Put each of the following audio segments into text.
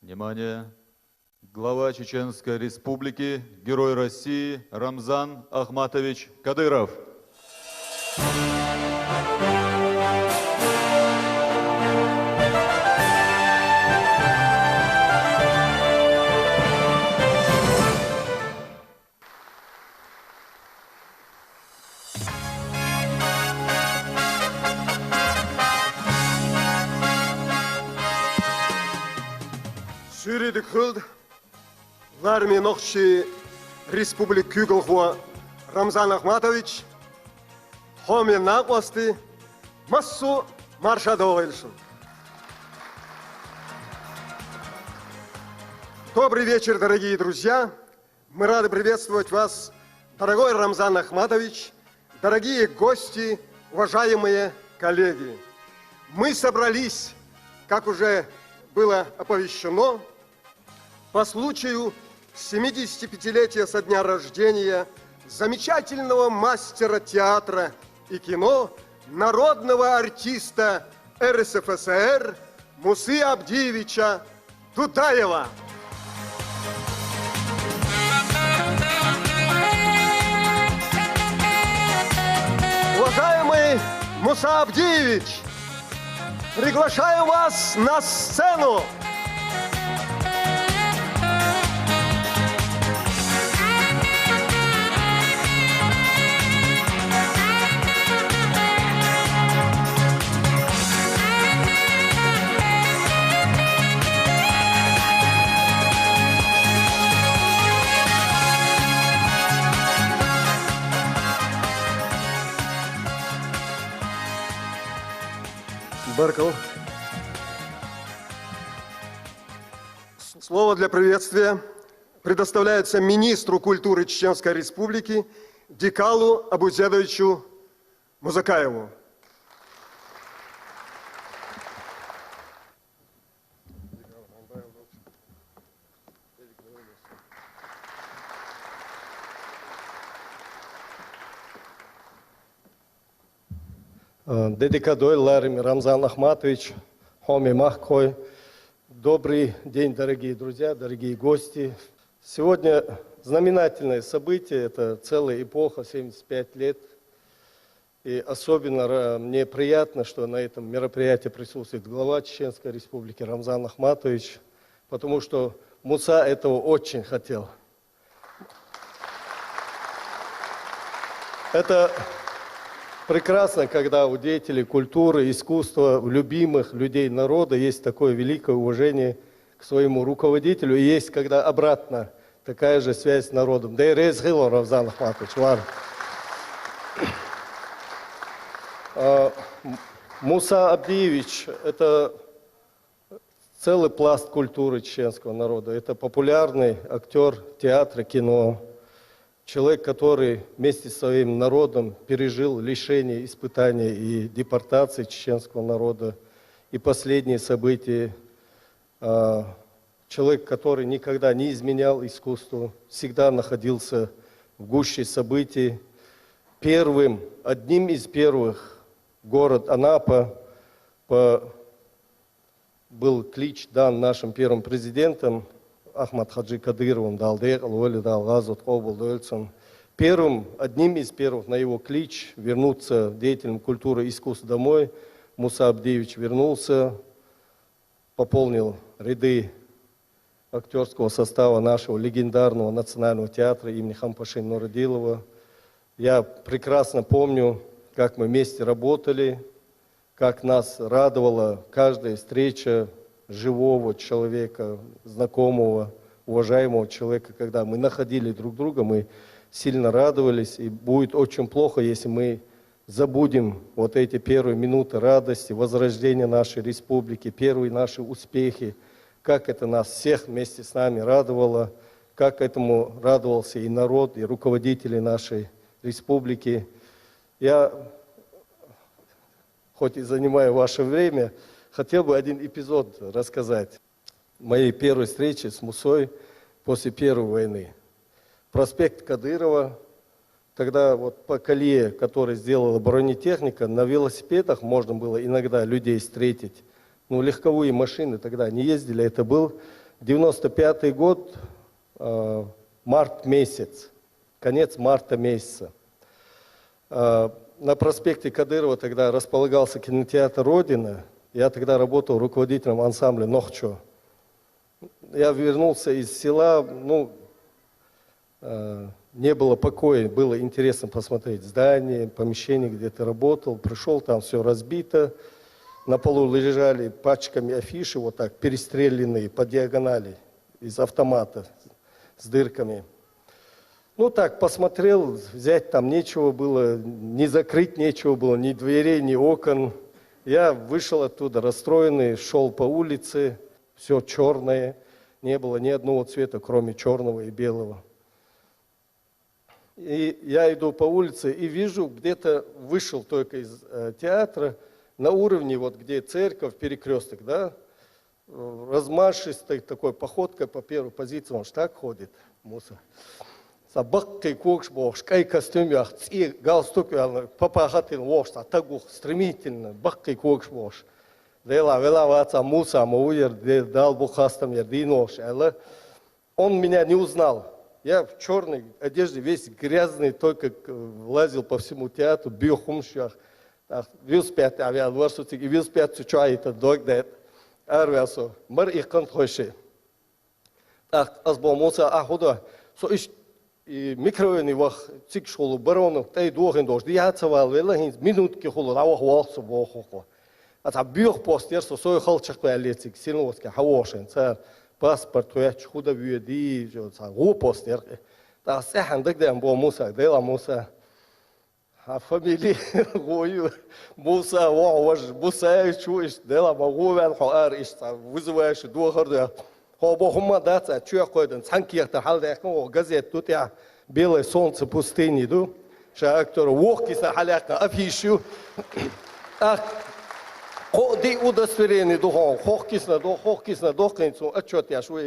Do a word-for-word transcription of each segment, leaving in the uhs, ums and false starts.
Внимание! Глава Чеченской Республики, Герой России Рамзан Ахматович Кадыров. Шүридик хүлд ларми нохчи республик күүгэл хва Рамзан Ахматович, хоми накъвасти массу марша долгайлшин. Добрый вечер, дорогие друзья! Мы рады приветствовать вас, дорогой Рамзан Ахматович, дорогие гости, уважаемые коллеги. Мы собрались, как уже было оповещено, по случаю семидесятипятилетия со дня рождения замечательного мастера театра и кино, народного артиста РСФСР Мусы Абдиевича Дудаева. Уважаемый Муса Абдиевич, приглашаю вас на сцену. Баркал. Слово для приветствия предоставляется министру культуры Чеченской Республики Дикалу Абузедовичу Музакаеву. Э, Дедикадой ларми Рамзан Ахматович, хоми махкой. Добрый день, дорогие друзья, дорогие гости. Сегодня знаменательное событие, это целая эпоха, семьдесят пять лет. И особенно ра- мне приятно, что на этом мероприятии присутствует глава Чеченской Республики Рамзан Ахматович, потому что Муса этого очень хотел. Это прекрасно, когда у деятелей культуры, искусства, у любимых людей народа есть такое великое уважение к своему руководителю, и есть, когда обратно, такая же связь с народом. Да и Резгилов Рамзан Ахматович, ладно. А, М- Муса Абдиевич, это целый пласт культуры чеченского народа. Это популярный актер театра, кино, человек, который вместе со своим народом пережил лишение, испытания и депортации чеченского народа, и последние события. А, человек, который никогда не изменял искусству, всегда находился в гуще событий. Первым, одним из первых, город Анапа, по был клич дан нашим первым президентом Ахмат Хаджи Кадыровым, Дал Декъал Оли, Дал Газут Къобул Дольцун. Первым, одним из первых на его клич вернуться деятелям культуры и искусств домой. Муса Абдиевич вернулся, пополнил ряды актерского состава нашего легендарного Национального театра имени Хампаши Нурадилова. Я прекрасно помню, как мы вместе работали, как нас радовала каждая встреча живого человека, знакомого, уважаемого человека. Когда мы находили друг друга, мы сильно радовались, и будет очень плохо, если мы забудем вот эти первые минуты радости, возрождения нашей республики, первые наши успехи, как это нас всех вместе с нами радовало, как этому радовался и народ, и руководители нашей республики. Я, хоть и занимаю ваше время, хотел бы один эпизод рассказать моей первой встречи с Мусой после Первой войны. Проспект Кадырова, тогда вот по колее, которую сделала бронетехника, на велосипедах можно было иногда людей встретить. Ну, легковые машины тогда не ездили, это был Девяносто пятый год, э, март месяц, конец марта месяца. Э, на проспекте Кадырова тогда располагался кинотеатр «Родина». Я тогда работал руководителем ансамбля «Нохчо». Я вернулся из села, ну, э, не было покоя, было интересно посмотреть здание, помещение, где ты работал. Пришел, там все разбито. На полу лежали пачками афиши, вот так, перестрелянные по диагонали из автомата с дырками. Ну так, посмотрел, взять там нечего было, не закрыть нечего было, ни дверей, ни окон. Я вышел оттуда расстроенный, шел по улице, все черное, не было ни одного цвета, кроме черного и белого. И я иду по улице и вижу, где-то вышел только из э, театра, на уровне, вот где церковь, перекресток, да, э, размашистой такой походкой по первой позиции, он ж так ходит, Муса. Са баккхий когаш бохуш, кӀай костюм яхаш, цӀе галстук аьлла, папа хатин вохуш, са тагух стремительно, баккхий когаш бохуш. Дела, вела ваца Муса, ма ву яр, де-, Дала бу хастам яр, дийна вохуш, аьлла. Он меня не узнал. Я в черной одежде, весь грязный, только к-, лазил по всему театру, бюхумшах. Так, велосипед авял, варсуцик, и велосипед цу чуаита дог дет. Арвясо, мар и кан хойши. Так, аз бо Муса, а худа, со иш и микрофони вах, цик шхулу, барону, тей дохин дош, дияца вал, вела хин, минутки хулу, а вах вах со боху. А ца бюх пост яр со, сой халчах валлецик, синлоски, хавошин, цар паспорт хуяч, худа вюди, жо, ца гу пост яр. Та сехан даг дем бо Муса, дела Муса. А фамилия гую, Муса, во, вож, Муса, чу иш, дела ма гу вел, хо ар иш, ца вызываешь, дохар да. Хо бо хумма даца, чу я койдан, цанки яхта хал дехна, о, газет тут я, «Белое солнце пустыни» ду. Ша актер, вох киса хал яхна, афишу. Так, хо ди удостоверение ду, хо, хох кисна ду, хох кисна ду, кин цу отчет я шу,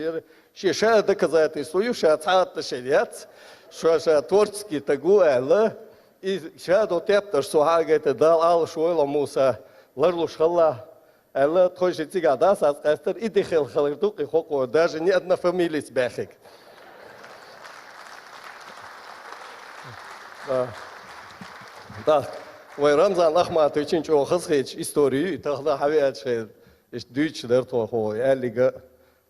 ше ша доказательство ю, ша цаатта ше яц, ша, ша творческий тагу, эла. И ша до тепташ со хагайта дал ал шойла Муса, ларлуш халла. Эла тхойши цига дас аз къастар, и дихел халар дукъи хокъо, даже ни одна фамилия бехик. Да. Да. Вай Рамзан Ахматович ин чо хас хеч историю, и тахла хави ачхел, иш дюч дар тхо хо, элига.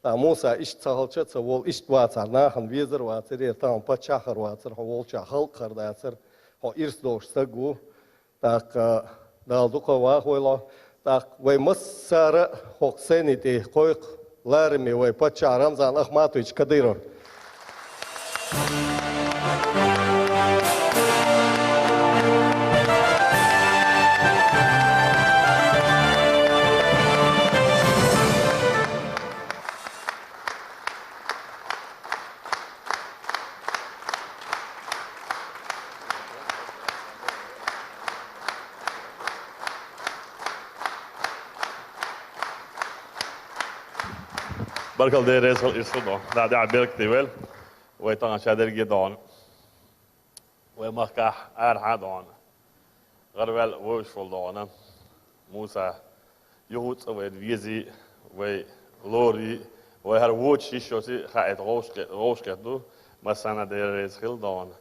Та Муса иш цахалча ца вол, иш вацар, нахан везар вацар, е там пачахар вацар, хо волча халкъ хар дацар, хо ирс дош сагу. Так, э, дал дукха вахвела. Так, вай массара хокъ сени те койк ларми вай пача Рамзан Ахматович Кадыров. Баркал дерес хол ирсудо. Да, да, берк тивел. Вай тан ша дерге дон. Вай махка ар ха дон. Гарвел вой шул дона. Муса, юхуц вай вези, вай лори, вай хар вуч шишоси хаэт гошке, гошке ду. Масана дерес хил дон.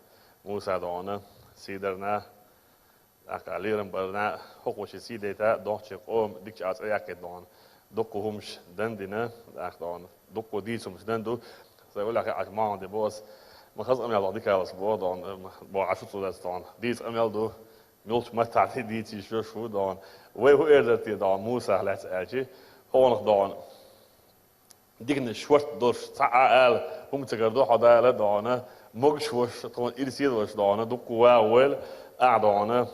Муса дона. Сидерна. Ака лирам барна, хокъуши сидета, дохчи къом, дикча аца якет дон. Дукку хумш дандина, ах дон. Дукку дисумш данду. Сай ула ха ах маун де бос. Ма хаз амял дикалас бо дон, бо ашу цудас дон. Дис амял ду. Милч матати дици шо шу дон. Вай ху эрдер ти дон, Муса лац ачи. Хонх дон. Дигна шварт дош, ца а ал, хум цагар до хадала дона, могш вош, тон ирсид вош дона, дукку ва вел, а дона,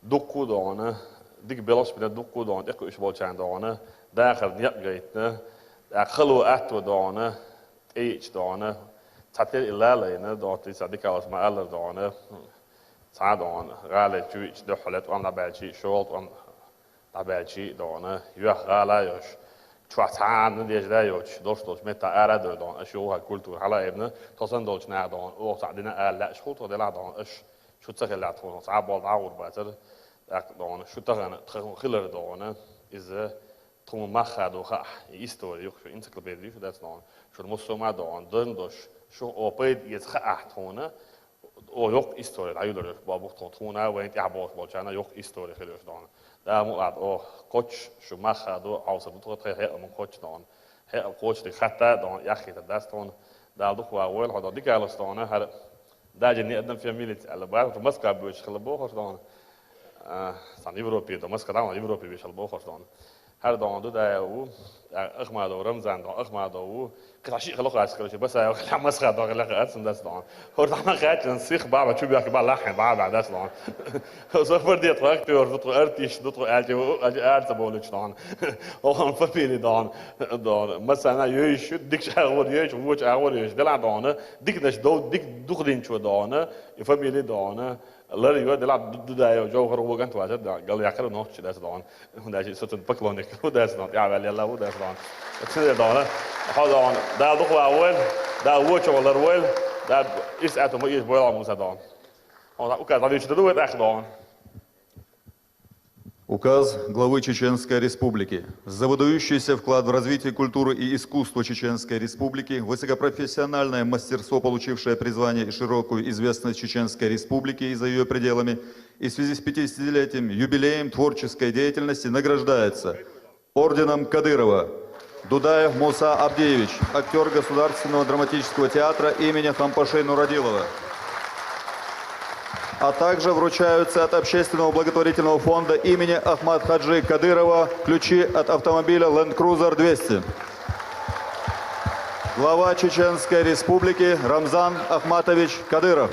дукку дона, диг белош бина дукку дона, экку иш болчан дона, дахар ният гайтна, а халу атва дона, эйч дона, цатер илалайна, дона, ти садикалас ма алар дона, ца дона, гала чуич дохлет, ам на бачи, шолт, ам дӀабаьлчи дона, юьх гӀала йош. Чохь цхьа а надежда йоцуш, дош долчу метта ара а дой дона, аша юха культура хьала а айбина, тосан долчу наха дона, оха цхьаъ дина ала лаьаш хӀу тхо делахь дона, аша шу ца хилла тхуна, цхьа а болу дӀагӀур бацара, тӀаккха дона, шу тахана, тхан хилар дона, иза Тхуна мах хадо хаа, и истори юха, шу энциклопеди ю шу дац дона. Шура муссума дона, дон дош, шу о пайда эца хаа тхуна, о йокх истори, дӀаюлар бабух тхуна, тхуна вайн тӀехь болуш болчарна йокх истори хир ю шу дона. Да, муӀад, о, кхочуш, шу мах хадо, Ӏовса ду тхо, тхай хьекъал ма кхочу дона. Хьекъал кхочу дика хатта дона, яххийтар дац тхуна. Дала дукха ван войла хьо дона, дика алас дона, хӀара даже не одна фамилия аьлла бара, Москва боьчуш хила бохуш дона. А, сан Европе до Москва, дона Европе беш хила бохуш дона. ХӀара дона Дудаев ву, а, Ахмадов Рамзан дона, Ахмадов ву. Кхин шиъ хила хаац, короче, Басаев хила, Москва дона хила хаац, сан дац дона. ХӀора дона хаьттина сих баба чу бехке ба лаххьен баба дац дона. Со фардет актер ду тхо, артист ду тхо, аьлча, аьлча арца болуч дона. Охан фамилия дона. Дона. Масана йойш, дикш агӀор йойш, вуч агӀор йойш. Дела дона. Дикнаш дов, дик духадинчо дона. И фамилия дона. Лар йо, дела Ду-, Дудаев, Жовхар воган тваза, да, гал якар нохч дац дона. ХӀунда аьлча со цун поклонник ву дац дона, я ваьлла ву дац дона. Цуьнан дона. Хьо дона. Да духва войла, да вочо лар войла, да ирс ату ма иш бойла муса дона. Хьо указ дӀавича ду вай тӀаккха дона. Указ главы Чеченской Республики. За выдающийся вклад в развитие культуры и искусства Чеченской Республики, высокопрофессиональное мастерство, получившее призвание и широкую известность Чеченской Республике и за её пределами, и в связи с пятидесятилетием юбилеем творческой деятельности награждается орденом Кадырова Дудаев Муса Абдиевич, актер Государственного драматического театра имени Хампаши Нурадилова. А также вручаются от Общественного благотворительного фонда имени Ахмад-Хаджи Кадырова ключи от автомобиля Land Cruiser двести. Глава Чеченской Республики Рамзан Ахматович Кадыров.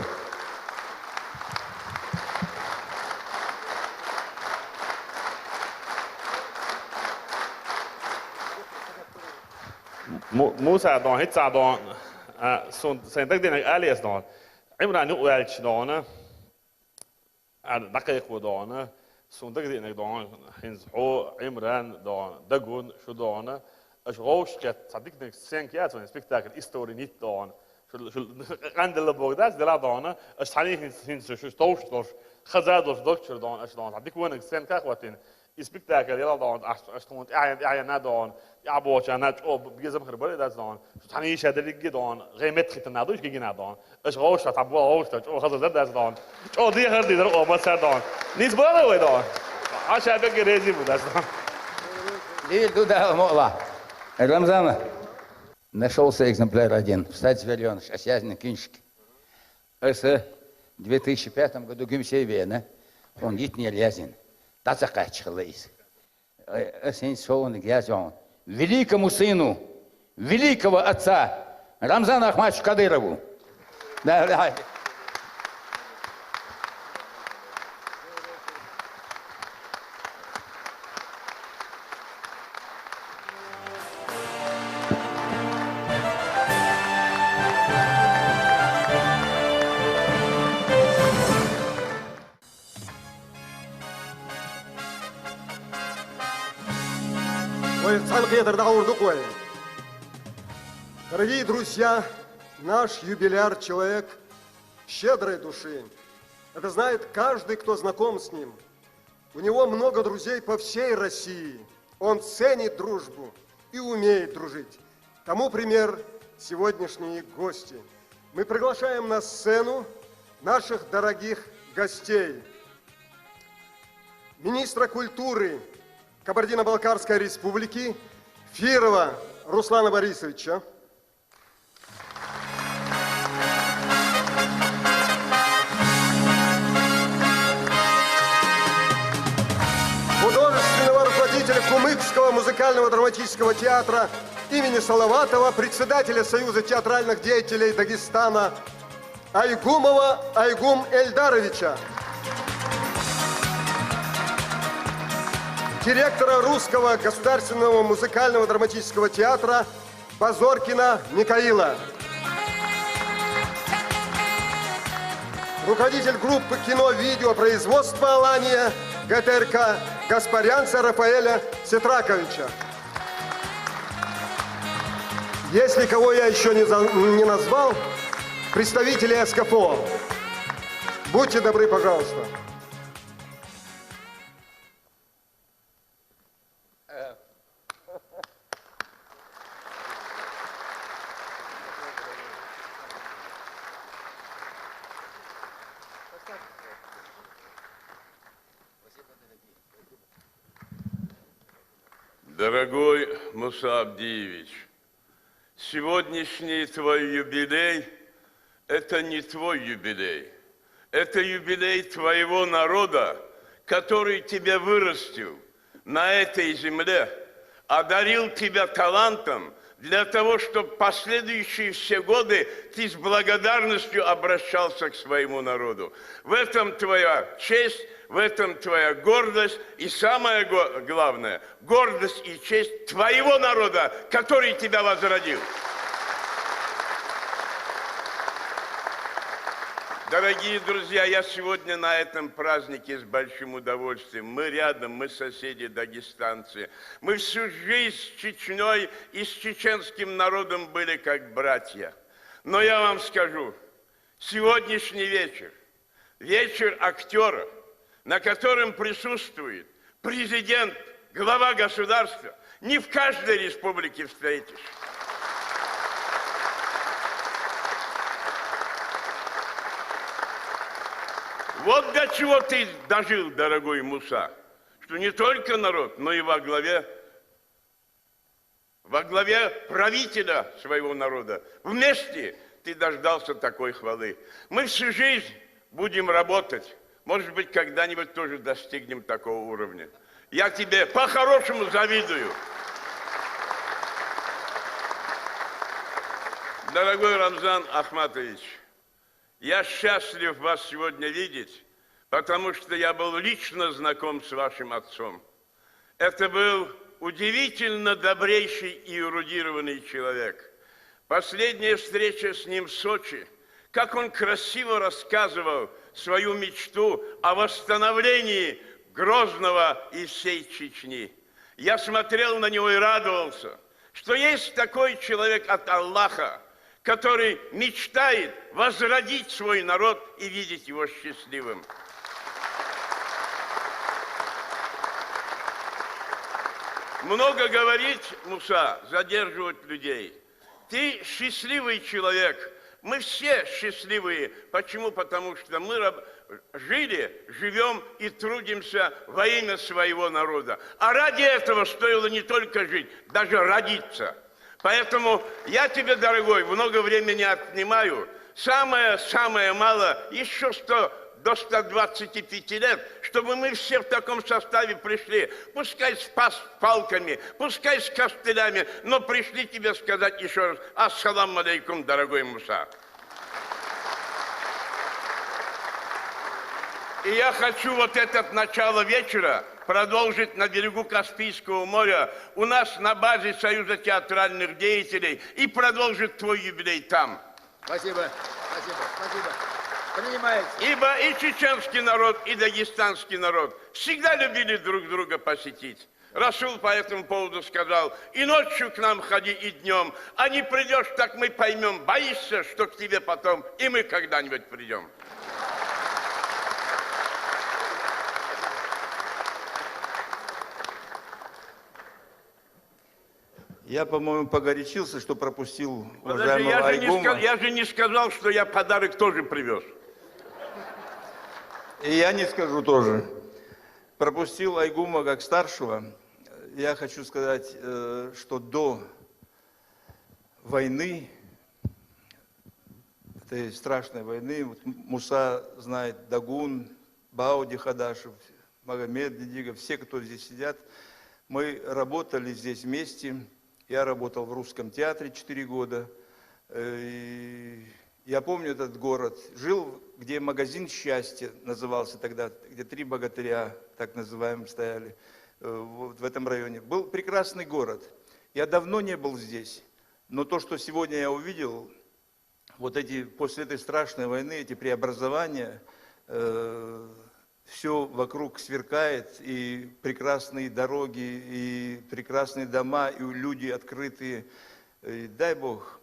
Му-, Муса дон, хӀинца дон, а, сун, сайн дагдинарг алес дон. Ӏимран юкъаваьлча дона, а, дӀакхайкхо дона, сун дагдинарг дона, хӀинца хьо, Ӏимран дона, дагун, шу дона. Аша гӀовш кхетта, цхьа диканиг сценка яц вайн спектакль, историн йитта дона. Шу, шу, къандала бог дац, дела дона. Аша цхьаьний хӀинца, хӀинца шу товш долуш, хаза долуш дог чуьра дона, аша дона. Цхьа дика вониг сценка хӀоттийна. И спектакль яла дона, аш, аш тхуна тӀаьхьен, тӀаьхьенна дона, тӀаьхьаболчарна чӀо безам хир бара дац дона. Шу цхьана йиша дерриге дона, гӀе меттахийтина ду, иш гигина дона. Аш гӀовшта, цхьа бо гӀовшта, чӀо хаза дар дац дона. ЧӀо дехар дийзар о маса дона. Низ бара вай дона. Аша бегге рези бу дац дона. Лил ду Дала мукъла. Рамзана, нашёлся экземпляр один. Встать с варёныш, осязни киншки. Аса две тысячи пятом году гимсей вена, он йитнел язин. ДӀа ца кхаьчча хилла иза. Э, ас хӀинца шолгӀаниг яздоьгӀна великому сыну великого отца Рамзану Ахматовичу Кадырову. Да, да. Вай цхьаьнакхетар дӀагӀур ду-кх вай. Дорогие друзья, наш юбиляр — человек щедрой души. Это знает каждый, кто знаком с ним. У него много друзей по всей России. Он ценит дружбу и умеет дружить. Тому пример — сегодняшние гости. Мы приглашаем на сцену наших дорогих гостей. Министра культуры Кабардино-Балкарской Республики Фирова Руслана Борисовича. Художественного руководителя Кумыкского музыкального драматического театра имени Салаватова, председателя Союза театральных деятелей Дагестана Айгумова Айгум Эльдаровича, директора Русского государственного музыкального драматического театра Базоркина Микаила, руководитель группы кино, видео производства «Алания» ГТРК Гаспарянца Рафаэля Сетраковича. Если кого я ещё не за-, не назвал, представители СКФО, будьте добры, пожалуйста. Э, Дорогой Муса Абдиевич, сегодняшний твой юбилей — это не твой юбилей. Это юбилей твоего народа, который тебя вырастил на этой земле, одарил тебя талантом для того, чтобы последующие все годы ты с благодарностью обращался к своему народу. В этом твоя честь, в этом твоя гордость и, самое го- главное, гордость и честь твоего народа, который тебя возродил. Дорогие друзья, я сегодня на этом празднике с большим удовольствием. Мы рядом, мы соседи, дагестанцы. Мы всю жизнь с Чечнёй и с чеченским народом были как братья. Но я вам скажу, сегодняшний вечер — вечер актёров, на котором присутствует президент, глава государства. Не в каждой республике встретишь. Вот до чего ты дожил, дорогой Муса, что не только народ, но и во главе, во главе правителя своего народа вместе ты дождался такой хвалы. Мы всю жизнь будем работать. Может быть, когда-нибудь тоже достигнем такого уровня. Я тебе по-хорошему завидую. Дорогой Рамзан Ахматович, я счастлив вас сегодня видеть, потому что я был лично знаком с вашим отцом. Это был удивительно добрейший и эрудированный человек. Последняя встреча с ним в Сочи, как он красиво рассказывал свою мечту о восстановлении Грозного и всей Чечни. Я смотрел на него и радовался, что есть такой человек от Аллаха, который мечтает возродить свой народ и видеть его счастливым. Много говорить, Муса, задерживать людей. Ты счастливый человек. Мы все счастливые. Почему? Потому что мы раб- жили, живём и трудимся во имя своего народа. А ради этого стоило не только жить, даже родиться. Поэтому я тебе, дорогой, много времени отнимаю. Самое, самое мало, ещё сто, до ста двадцати пяти лет, чтобы мы все в таком составе пришли. Пускай с пас- палками, пускай с костылями, но пришли тебе сказать ещё раз: «Ассаламу алейкум, дорогой Муса». И я хочу вот это начало вечера продолжить на берегу Каспийского моря, у нас на базе Союза театральных деятелей, и продолжить твой юбилей там. Спасибо, спасибо, спасибо. Принимается. Ибо и чеченский народ, и дагестанский народ всегда любили друг друга посетить. Расул по этому поводу сказал: «И ночью к нам ходи, и днём, а не придёшь, так мы поймём, боишься, что к тебе потом и мы когда-нибудь придём». Я, по-моему, погорячился, что пропустил Подожди, уважаемого я же, не Айгума. ска- я же не сказал, что я подарок тоже привёз. И я не скажу тоже. Пропустил Айгума как старшего. Я хочу сказать, э, что до войны, этой страшной войны, вот Муса знает, Дагун, Бауди Хадашев, Магомед Дидигов, все, кто здесь сидят, мы работали здесь вместе. Я работал в Русском театре четыре года. Э, и я помню этот город. Жил, где магазин «Счастье» назывался тогда, где три богатыря, так называемые, стояли, э, вот в этом районе. Был прекрасный город. Я давно не был здесь, но то, что сегодня я увидел, вот эти, после этой страшной войны, эти преобразования, все вокруг сверкает, и прекрасные дороги, и прекрасные дома, и люди открытые. И дай Бог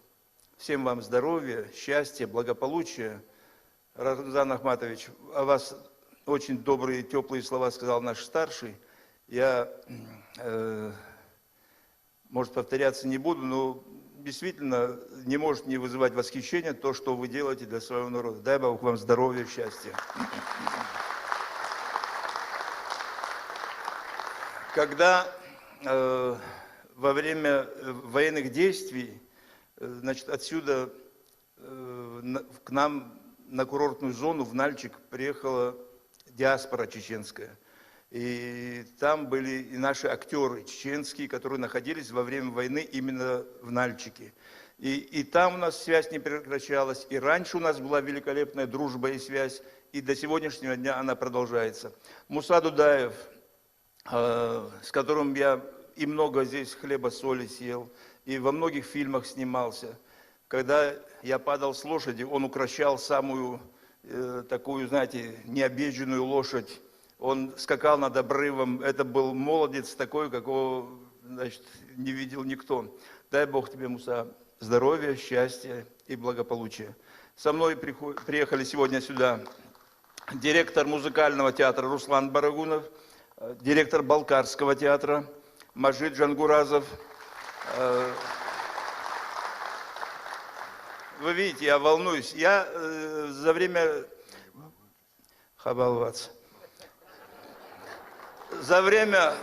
всем вам здоровья, счастья, благополучия. Рамзан Ахматович, о вас очень добрые, теплые слова сказал наш старший. Я, э, может, повторяться не буду, но действительно не может не вызывать восхищения то, что вы делаете для своего народа. Дай Бог вам здоровья, счастья. Когда э, во время э, военных действий, э, значит, отсюда э, на- к нам на курортную зону, в Нальчик, приехала диаспора чеченская. И там были и наши актеры чеченские, которые находились во время войны именно в Нальчике. И, и там у нас связь не прекращалась, и раньше у нас была великолепная дружба и связь, и до сегодняшнего дня она продолжается. Муса Дудаев, э, с которым я и много здесь хлеба-соли съел, и во многих фильмах снимался. Когда я падал с лошади, он укращал самую э, такую, знаете, необъезженную лошадь. Он скакал над обрывом. Это был молодец такой, какого, значит, не видел никто. Дай Бог тебе, Муса, здоровья, счастья и благополучия. Со мной прихо- приехали сегодня сюда директор музыкального театра Руслан Барагунов, э, директор Балкарского театра Мажид Джангуразов. Э, Вы видите, я волнуюсь. Я э, за время... Хабалвац. За время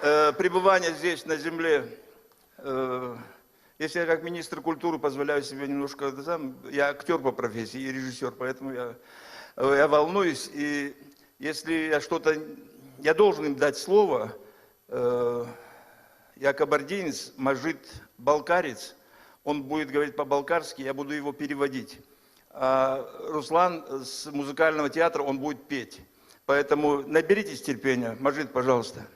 э, пребывания здесь, на земле, э, если я как министр культуры позволяю себе немножко, это сам, я актер по профессии и режиссер, поэтому я, э, я волнуюсь. И если я что-то... Я должен им дать слово. Э, я кабардинец, Мажид балкарец. Он будет говорить по-балкарски, я буду его переводить. А Руслан с музыкального театра, он будет петь. Поэтому наберитесь терпения. Мажид, пожалуйста.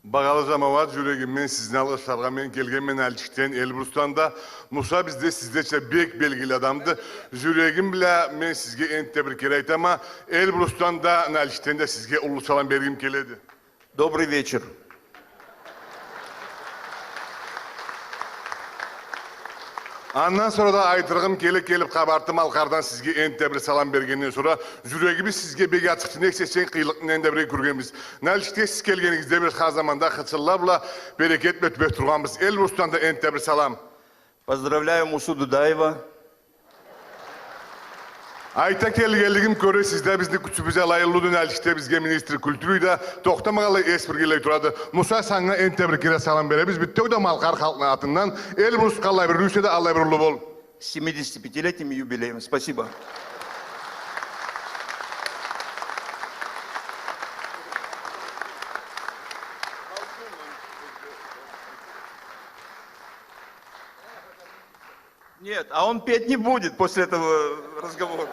Багалы жамауат, жүрегіммен сізді алғысларға мен келгенмен Нальчиктен, Эльбрустан да. Муса бізде сіздерше бек белгілі адамды. Жүрегім біле мен сізге энтте бір кере айтама. Эльбрустан да, Нальчиктен де сізге ұлы салам бергім келеді. Добрый вечер. Аннан соң да айтырғым келе келіп, Қабарты Малқардан сізге энтте бір салам бергеннен соң, жүрегіміз сізге бек ачыпты, нек сесен қыйлықнен де бір көргенбіз. Нальчикке сіз келгеніңізде, біз хар заманда хычыллап ла берекет бөтпек тұрғанбыз. Эльбрустан да энтте бір салам. Поздравляю Мусу Дудаева. Айта келгенлігім, көре сізде бізді күтіп алайылуды Нальчикте бізге министр культуры да тоқтамағалы ес біргелей тұрады. Муса, саңа энтте бір кере салам беребіз. Бітті де Малқар халқының атынан. Эльбрус, қалай бір үлсе де алай бір ұлы бол. С семидесятипятилетним юбилеем. Спасибо. Нет, а он петь не будет после этого разговора.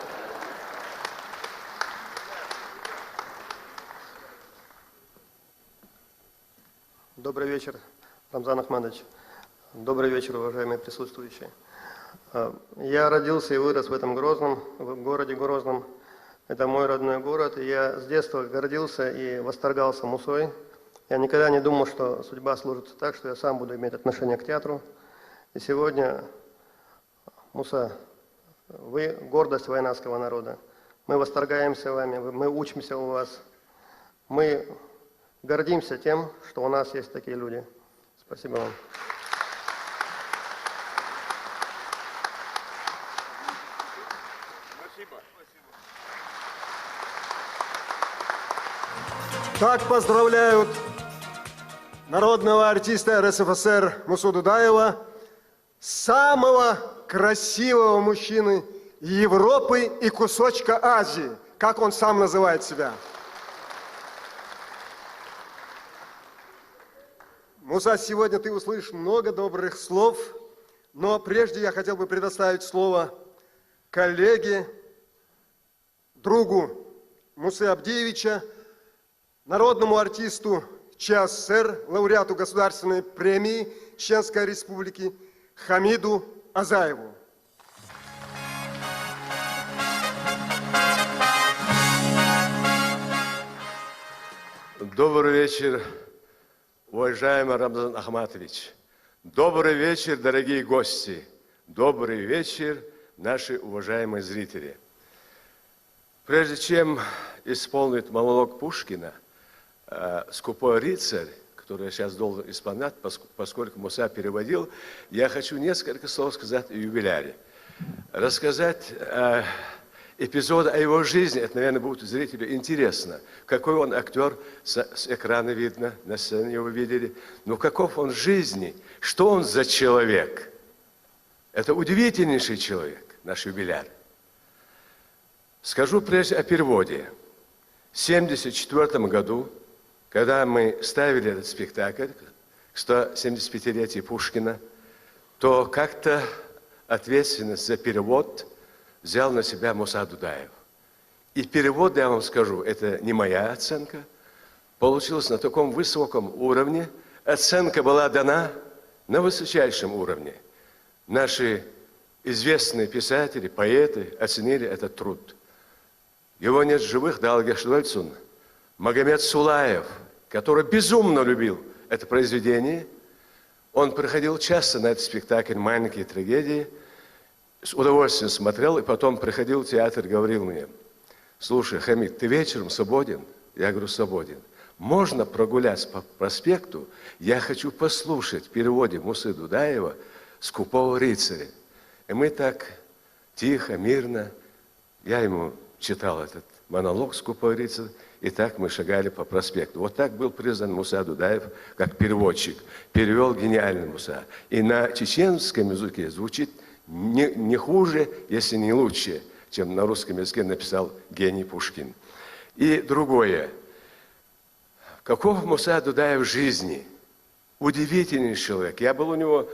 Добрый вечер, Рамзан Ахматович. Добрый вечер, уважаемые присутствующие. Э, Я родился и вырос в этом Грозном, в городе Грозном. Это мой родной город, и я с детства гордился и восторгался Мусой. Я никогда не думал, что судьба сложится так, что я сам буду иметь отношение к театру. И сегодня, Муса, вы гордость вайнахского народа. Мы восторгаемся вами, мы учимся у вас. Мы гордимся тем, что у нас есть такие люди. Спасибо вам. Так поздравляют народного артиста Р С Ф С Р Мусу Дудаева, самого красивого мужчины Европы и кусочка Азии, как он сам называет себя. Муса, сегодня ты услышишь много добрых слов, но прежде я хотел бы предоставить слово коллеге, другу Мусы Абдиевича, народному артисту Ч С С Р, лауреату Государственной премии Чеченской Республики Хамиду Азаеву. Добрый вечер, уважаемый Рамзан Ахматович. Добрый вечер, дорогие гости. Добрый вечер, наши уважаемые зрители. Прежде чем исполнить монолог Пушкина, э, «Скупой рыцарь», который я сейчас должен исполнять, пос- поскольку Муса переводил, я хочу несколько слов сказать о юбиляре. Рассказать, э, эпизоды о его жизни, это, наверное, будет зрителю интересно. Какой он актер, с, с экрана видно, на сцене его видели. Но каков он в жизни, что он за человек? Это удивительнейший человек, наш юбиляр. Скажу прежде о переводе. В семьдесят четвёртом году, когда мы ставили этот спектакль к сто семьдесят пятилетию Пушкина, то как-то ответственность за перевод взял на себя Муса Дудаев. И перевод, я вам скажу, это не моя оценка, получилось на таком высоком уровне. Оценка была дана на высочайшем уровне. Наши известные писатели, поэты оценили этот труд. Его нет в живых, Далгеш Дольцун. Магомед Сулаев, который безумно любил это произведение, он приходил часто на этот спектакль «Маленькие трагедии», с удовольствием смотрел, и потом приходил в театр и говорил мне: «Слушай, Хамид, ты вечером свободен?» Я говорю: «Свободен. Можно прогуляться по проспекту? Я хочу послушать в переводе Мусы Дудаева «Скупого рыцаря». И мы так тихо, мирно, я ему читал этот монолог «Скупой рыцарь», и так мы шагали по проспекту. Вот так был признан Муса Дудаев как переводчик. Перевел гениально Муса. И на чеченском языке звучит не, не хуже, если не лучше, чем на русском языке написал гений Пушкин. И другое. Каков Муса Дудаев в жизни? Удивительный человек. Я был у него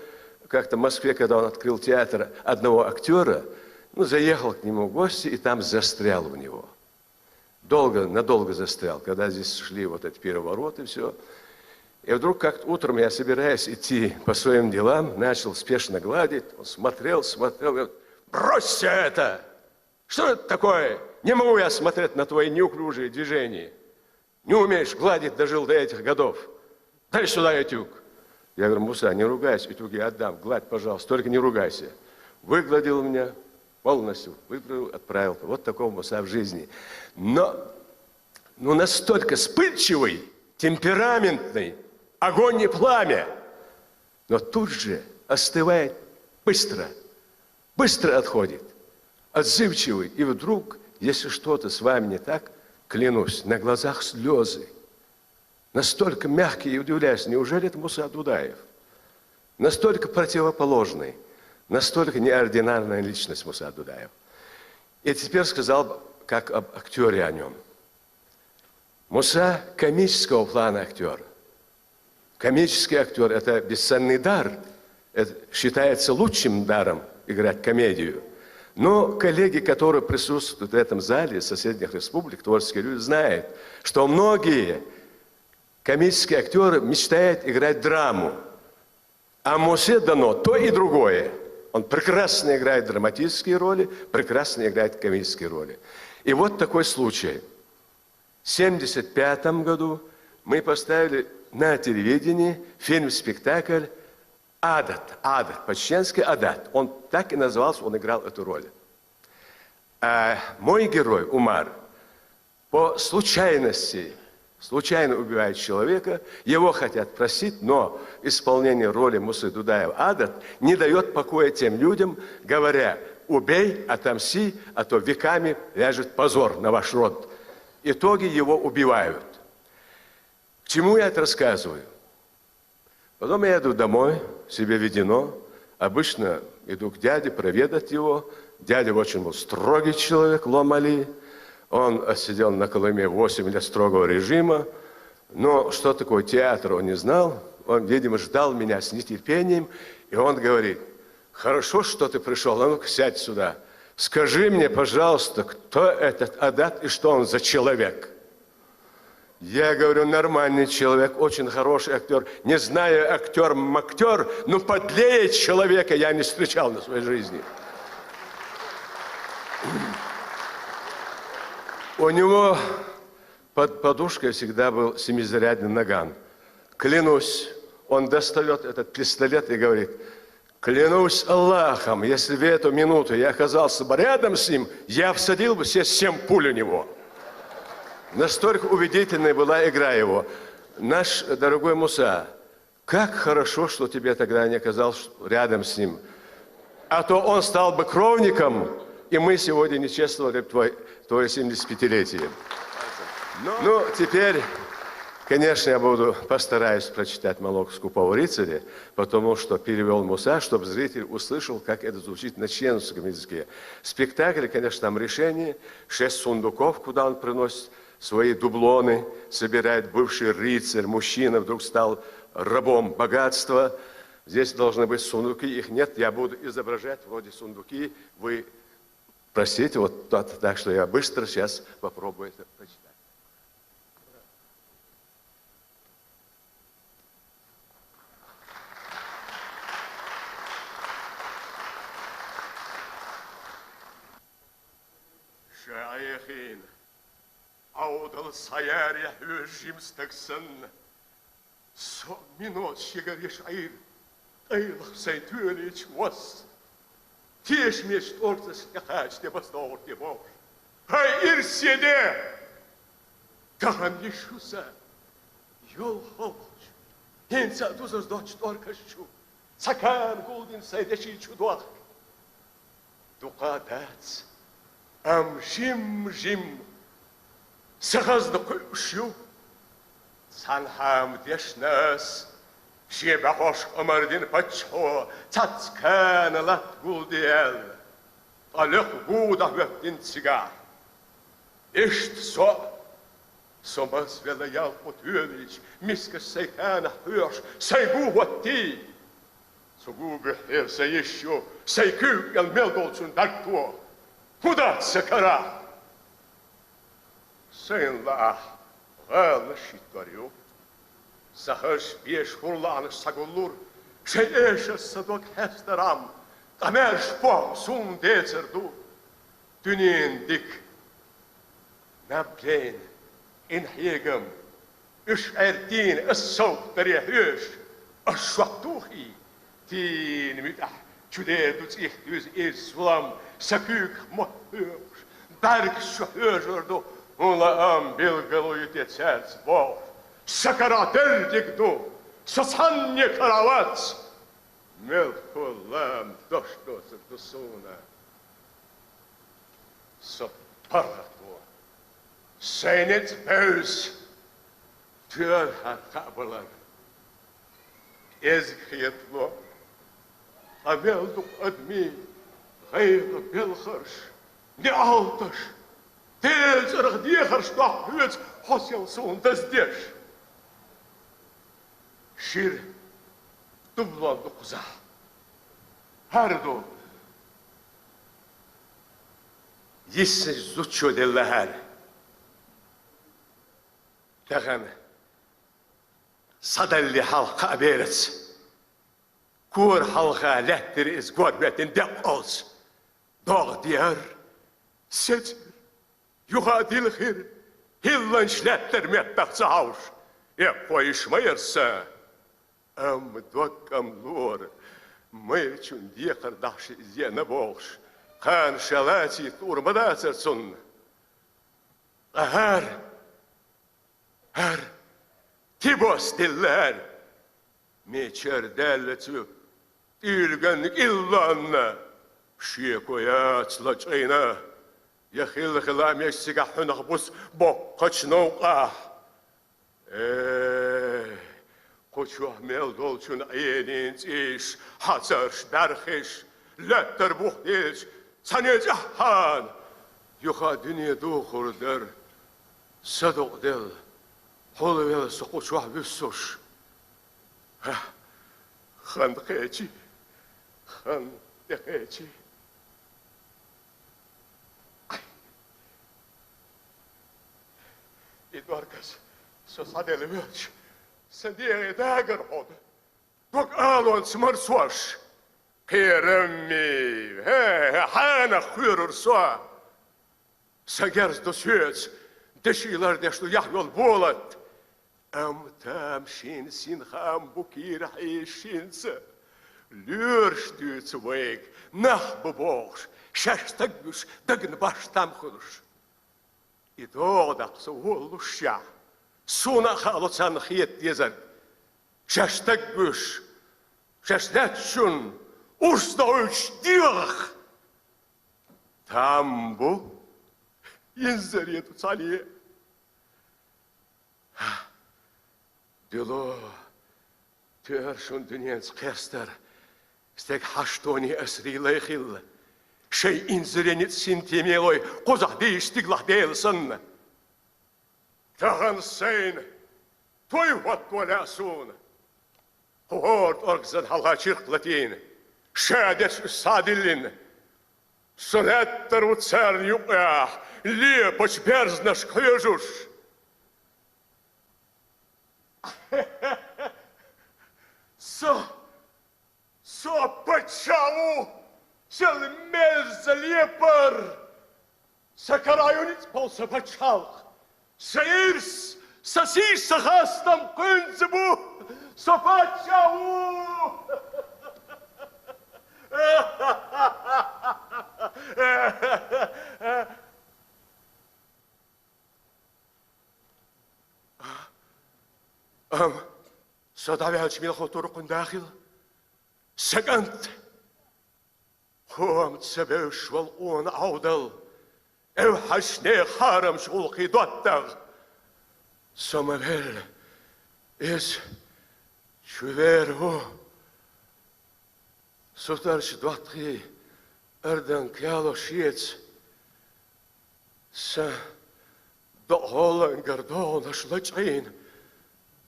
как-то в Москве, когда он открыл театр одного актера, ну, заехал к нему в гости и там застрял у него. Долго, надолго застрял, когда здесь шли вот эти перевороты, все. И вдруг как-то утром я, собираясь идти по своим делам, начал спешно гладить. Он смотрел, смотрел, говорит: «Брось всё это! Что это такое? Не могу я смотреть на твои неуклюжие движения. Не умеешь гладить, дожил до этих годов. Дай сюда этюк». Я говорю: «Муса, не ругайся, этюк я отдам, гладь, пожалуйста, только не ругайся». Выгладил меня полностью, выгладил, отправил. Вот такой Муса в жизни. Но, ну, настолько вспыльчивый, темпераментный, огонь и пламя, но тут же остывает быстро, быстро отходит, отзывчивый. И вдруг, если что-то с вами не так, клянусь, на глазах слезы. Настолько мягкий, и удивляюсь, неужели это Муса Дудаев? Настолько противоположный, настолько неординарная личность Муса Дудаев. И теперь сказал бы, как об актере о нем. Муса комического плана актер. Комический актер — это бесценный дар. Это считается лучшим даром — играть комедию. Но коллеги, которые присутствуют в этом зале из соседних республик, творческие люди, знают, что многие комические актеры мечтают играть драму. А Мусе дано то и другое. Он прекрасно играет драматические роли, прекрасно играет комические роли. И вот такой случай. В семьдесят пятом году мы поставили на телевидении фильм-спектакль «Адат», «Адат», по-чеченски «Адат». Он так и назывался, он играл эту роль. А мой герой, Умар, по случайности, случайно убивает человека, его хотят простить, но исполнение роли Мусы Дудаева «Адат» не дает покоя тем людям, говоря: «Убей, отомсти, а то веками ляжет позор на ваш род». В итоге его убивают. К чему я это рассказываю? Потом я иду домой, себе в Ведено. Обычно иду к дяде проведать его. Дядя очень был строгий человек, Лом Али. Он отсидел на Колыме восемь лет строгого режима. Но что такое театр, он не знал. Он, видимо, ждал меня с нетерпением. И он говорит: «Хорошо, что ты пришёл. А ну-ка, сядь сюда. Скажи мне, пожалуйста, кто этот Адат и что он за человек?» Я говорю: «Нормальный человек, очень хороший актёр. Не знаю, актёр-мактёр, но подлее человека я не встречал на своей жизни». У него под подушкой всегда был семизарядный наган. Клянусь, он достаёт этот пистолет и говорит: «Клянусь Аллахом, если в эту минуту я оказался бы рядом с ним, я всадил бы все семь пуль у него». Настолько убедительной была игра его. Наш дорогой Муса, как хорошо, что тебе тогда не оказался рядом с ним. А то он стал бы кровником, И мы сегодня не чествовали твой, твое семидесятипятилетие. Ну, теперь, конечно, я буду, постараюсь прочитать монолог скупого рыцаря, потому что перевёл Муса, чтобы зритель услышал, как это звучит на чеченском языке. В спектакле, конечно, там решение, шесть сундуков, куда он приносит свои дублоны, собирает бывший рыцарь, мужчина, вдруг стал рабом богатства. Здесь должны быть сундуки, их нет, я буду изображать вроде сундуки, вы простите, вот так, так что я быстро сейчас попробую это прочитать. Шаихин, Ӏовдал схьаяьр я хьоьжуш жима стаг санна, со минот шегара йиш Ӏийра, тӀайлах сайн тоьлийча восса. Тешамеча тӀорцаш тӀекхача де басдогӀур те бохуш. ХӀай ирсе де! Тахана йиш ю сан, йолхалгӀачу, хӀинца а дузар доцчу тӀоркаш чу, цхьа кана гулдина сайн деши чу дохка. Дукха дац, амма жим-жим сан хазна кхуьуш ю. Цхьанхьа-м дешна ас, шен бӀаьхош къамар дина паччахьо цхьацца кана латта гулде аьлла, ткъа лекха гу дӀахӀоьттина цигахь. Иштта со а, со мазвелла ялх бутт воьлийча, мискаш сайн канахь хьоьхуш, сайн гу хӀоттий. Цу гу буьххьера сан йиш ю, сайн куьйга кӀел мел долчун дӀатоха. ХӀун дац сан карахь? Сайна лаахь, гӀаланаш хӀиттор ю. Сан хазачу беша хӀур лаахь схьагуллура, шайн эшарца сан дог хьестархьама, къамелаш похӀма суна децар ду. Дуьненан дика, наб лайна, къинхьегам, уьш Ӏертийна ас совгӀат даре хьоьжуш, ас шух тухий? Тийна муьтӀахь чу дер ду цӀихк дуьзна иза зулам, сан куьйгах мотт хьоькхуш, бӀаьргаш чу хьоьжур ду, хӀун лаам билгало ю те цаьрца бохуш. Сан карахь дерриг ду, со цхьанне карахь вац. Мелхо лаам дош доцург ду суна со паргӀато. Сайн ницкъ бевза тоьлхьара кхаъ балар кӀезиг хетало. Ткъа мел дукха адамийн гӀайгӀа, белхарш, неӀалташ, Делан цӀарах дехарш доккху хьоьца, хьо сел суна даздеш. Шира дублон ду кхузахь. ХӀара ду йиссачу зудчо делла хӀара. Тахана схьадалле хьалха кхаъ бераца, кора хьалха лаьттира иза гор беттина декъалца. ДогӀа деара, сецира, юха а дилхира, хӀилланаш лаьттара меттах ца хьовш, эккхо йиш ма яра сан. Амма дог кӀам лора, майрачун декхар дахьаш иза еана бохуш, кхана ша лацийта луур ма дацара цунна. Ткъа хӀара, хӀара, тибос диллара, мичара даьлла цу тӀуьйлганна кӀиллонна, шеко яц лачкъийна, я хилла-хилла а меш цигахь хьуьнах буса боккхачу новкъахь. Э, кху чохь мел долчун Ӏенийн цӀийш, хьацарш, бӀаьрхиш, лаьттара бух дилча, цхьаьна цӀеххьана, юха дуьне духур дара, садукъаделла, хьулавелла со кху чохь вуьссуш. Ха, хан кхечи, хан тӀекхечи. И доркас со схьаделла воьлча, сан дегӀе дагар хьо ду. Дог алонца марсош, кхерамми, хьанах кхоьрура со. Сан герз ду соьца, деши лардеш ду яхь йолу болат. Амма тамашийна синхаам бу кийра хьийза шинца. Лоьраш дуьйцу вайга, нах бу бохуш, шаьш стаг вуьш, дагна баш там хуьлуш. И догӀа даккха со воллушехь, суна а хаало царна хета дезарг. Шаьш стаг вуьш, шаьш лаьттачунна урс дохуьйтуш дегӀах. Там бу инзаре ду цхьанне. Дило, тоьар шун дуьненца кхестар, стеган хьаштоне асарий лай хилла, шайн инзаре ницкъ синтеме лой кхузахь дийша стигалахь Дела санна. Тахан сайна той хӀотто лаьа суна. ХӀора тӀоргзан хьалха чиркх латийна, ша деш уьш схьа а диллина. Со лаьттар ву царна юкъехь, лепачу берзанашка хьоьжуш. Со Со паччахь ву, сел мерза лепар! Сан карахь ю ницкъ болу сан пачхьалкх! Сан ирс, сан сий, сан хастам кхуьнца бу! Со паччахь ву! Амма со дӀаваьлча мила хӀуттур ву кхуьнан дахар? Сан кӀант! ХӀома ца бевзаш волу къона Ӏовдал, эвхьазчу нехан хьарамчу гӀуллакхийн доттагӀа. Со ма-велла, иза чу вер ву. Сутарчу доттагӀий арданга яло шеца, сан докъа гӀоллангара догӀанаш лачкъийна,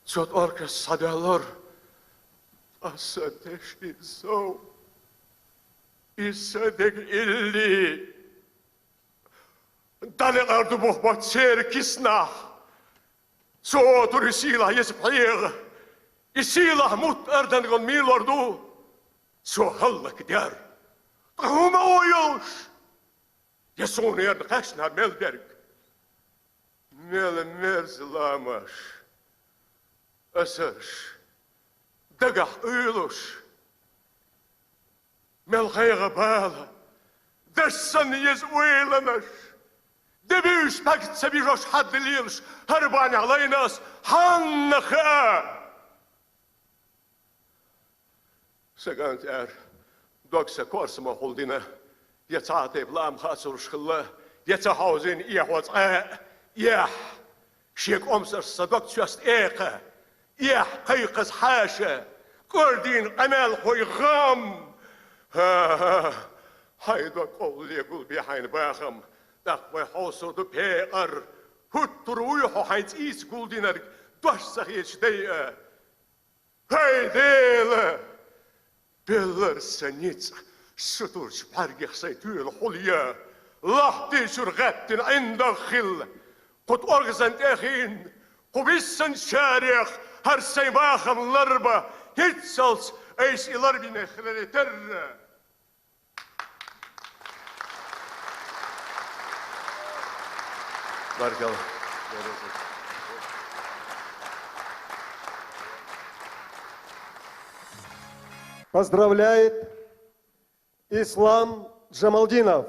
цу тӀорказ схьадоьллура. Ткъа сан тешнийн сов, и сан дега илли, дӀалекъар ду бух боцу церан киснахь. Цо отур и сийлахь еза пхьегӀа, и сийлахь мутт ардангал мила лор ду? Цо хӀаллакдер. Ткъа хӀума а йолуш, я суна ерна кхаьчнарг мел дерг? Мел мерза ламаш, асарш, дагахь къуьйлуш, мел гӀайгӀа бала, даш санна еза ойланаш, де буьйса пхьаьгца ца бижош хьадда лелаш, хӀара бахьанехь лайна ас хьанна хаа? Сан кӀант, аьлла, дог сан корсамохула дина, я цхьа а тайпа лаам хаа ца луш хилла, я ца хьовзийна эхьо цкъа а эхь, шен кӀомсарш сан дог цоьста экха, эхь кхайкхаза хьаша, кӀордийна къамелхой гӀам. ХӀа-хӀа, хьайн дог къовлале гулбе хьайна бахам, тӀаккха вай хьовсур ду пекъар, хӀуттур вуй хьо хьайн цӀийца гулдинарг дош ца хеташ дайа. ХӀай Дела! Беллара сан ницкъ, сутарчу бӀаьргех сайн тоьла хьул я, лахьти чуьра гӀаьттина ӀиндагӀ хилла, кху тӀоргзан тӀе а хиъна, кху биссинчарех хӀара сайн бахам ларба, хӀинццалц айса и ларбинарг хиларе терра. Баркалла. Поздравляет Ислам Джамалдинов.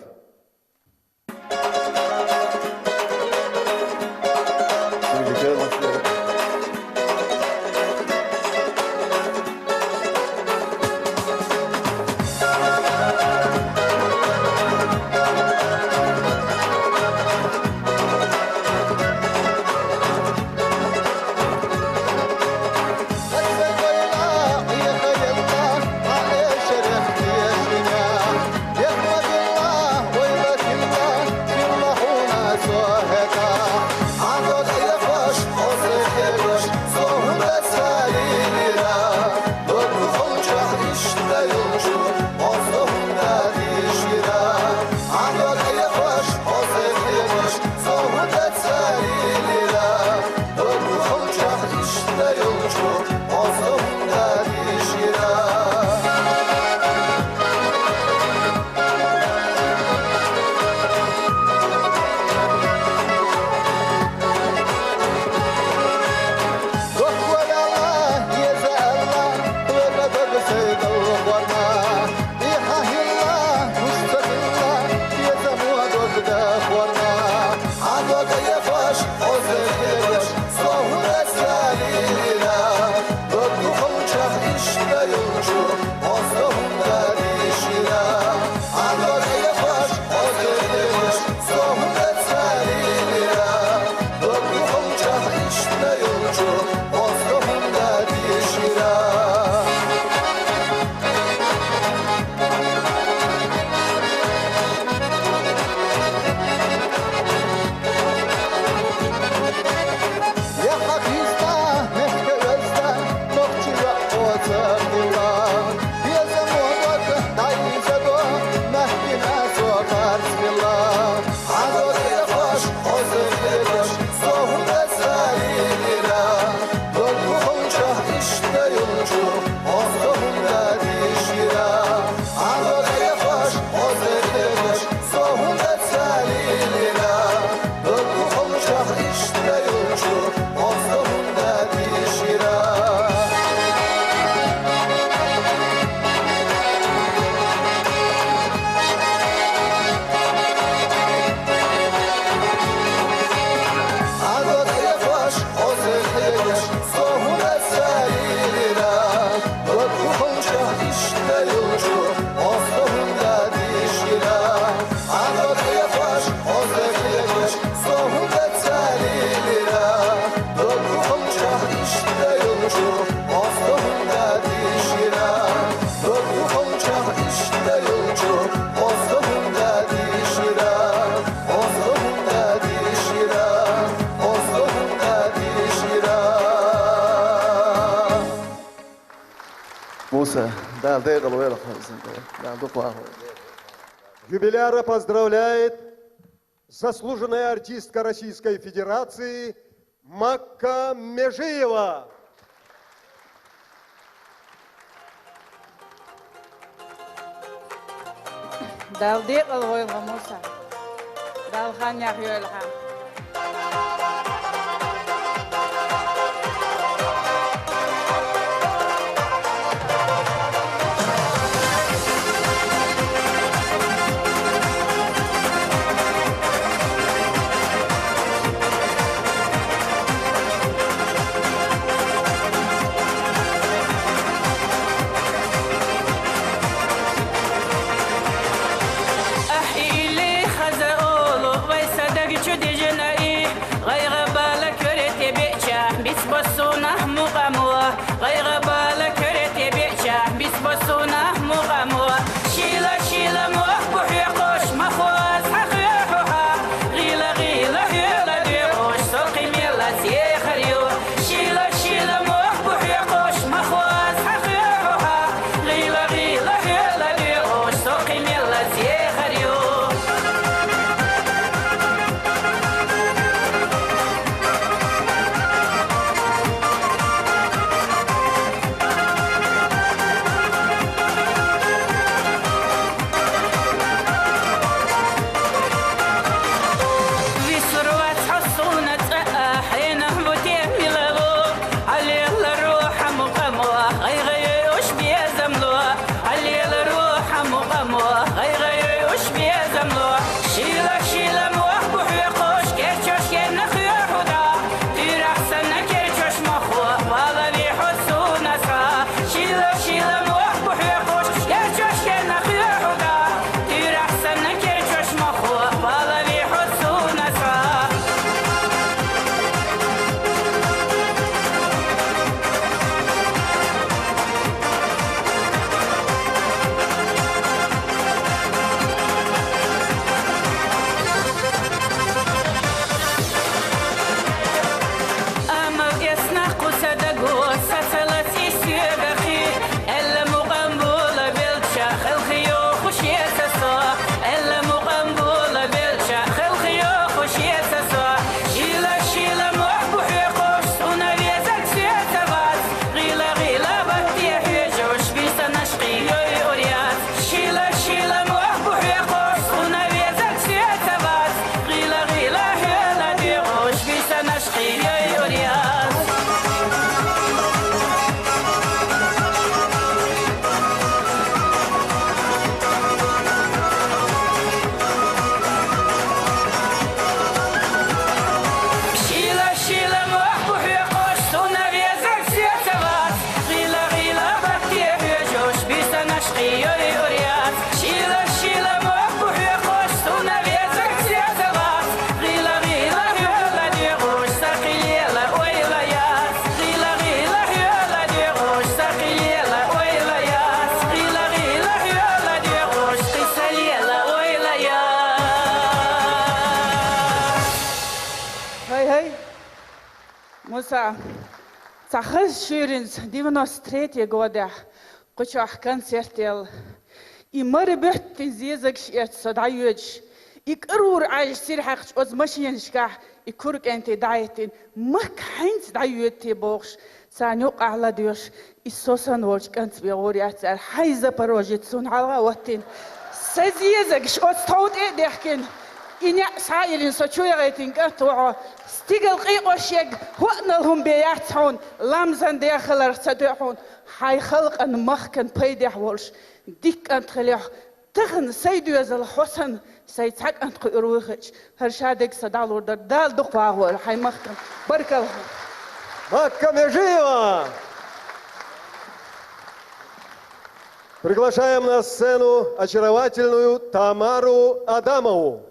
Дала декъала войла хьо, Дала дукха вахавойла. Юбиляра поздравляет заслуженная артистка Российской Федерации Макка Межиева. Дала декъала войла хьо, Муса. Дала ханнех йойла хьа. Ахь илли хаза олу, вай садаг чу дижина и, гъайгъа бала куьре тебеъча, бицбо суна мукъамо, гъайгъа бала куьре тебеъча, бицбо суна мукъамо. Шила, шила мох бу хьоькхуш, ма хоза хьан хьоьхьу хьа, гъила, гъила хьоьла доьгӀуш, со кхин мелла цехар ю. Шила, шила мох бу хьоькхуш, ма хоза хьан хьоьхьу хьа, гъила, гъила хьоьла доьгӀуш, со кхин мелла цехар ю. Висур вац хьо суна цӀа а, хьенан ву те мила ву? Хьалеларо хьан мукъамо, гъайгъа йойуш безамло. Хьалеларо хьан мукъамо, гъайгъа йойуш безамло. Шила, шила мох бу хьоькхуш, керчош кенна хьоьхьу да. Туьрахь санна керчош мохо, валави хьо суна схьа. Шила, шила мох бу хьоькхуш, керчош кенна хьоьхьу да. Туьрахь санна керчош мохо, валави хьо суна схьа. Амма эснахь кху ца даго, са ца лац и соьгахи, аьлла мукъам бола белча, хелхи йохуш еца со, аьлла мукъам бола белча, хелхи йохуш еца со. Шила, шила мох бу хьоькхуш, суна везаг соьца вац, гъила, гъила батте хьоьжуш, бийсанаш кхийой ур яц. Шила, шила мох бу хьоькхуш, суна везаг соьца вац, гъила, гъила хьоьла доьгӀуш, бийсанаш кхийой ур яц. Шила, шила мох бу хьоькхуш, суна везаг соьца вац, гъила, гъила батте хьоьжуш, бийсанаш кхийой ур яц. Шила, шила мох бу хьоькхуш, суна везаг соьца вац, гъила, гъила хьоьла доьгӀуш, са кхин лела ойла яц. Гъила, гъила хьоьла доьгӀуш, са кхин лела ойла яц. Гъила, гъила хьоьла доьгӀуш, кхин са лела ойла яц. Гьай, гьай. Муса, цхьа хаза шуьйринца девяносто третий годехь кху чохь концерт елла. И мара буьттина зезагаш эцна со дӀайоьдуш, и кӀарура Ӏаьржа сира хьаькхча оцу машенашкахь и кура кӀентий дӀахӀиттина, Макка хьаьнца дӀайоьду те бохуш, царна юккъахь ладоьгӀуш, и со санна волчу кӀант бен гӀур яц аьлла, хьайн Запорожец суна хьалха а хӀоттийна. Сан зезагаш оцу тхов тӀе а дехкина, и неӀ схьа а йиллина, со чу яхийтина кӀант ву хьо. Стигала къийкъош ерг хӀоънал хӀума бен яц хьуна, ламазан ден хиларх ца тоьа хьуна, хьайн халкъан, махкан пайдехь волуш дика кӀант хилехь, тахана сайн доьзал хьо санна, сайн цхьа кӀант кхуьур вуй хиъча, хӀара шадерг сан дӀалур дара. Дала дукха вахавойла хьайн махкана. Баркалла хьуна. Макка Межиева! Приглашаем на сцену очаровательную Тамару Адамову.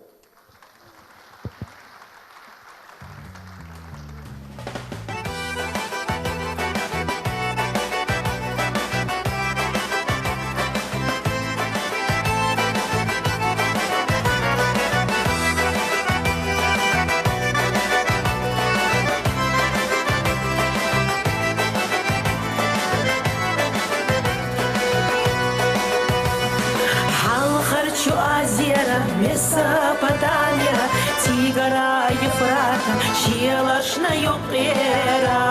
Месопотамия, Тигра, Ефрата, шелашна юкъера.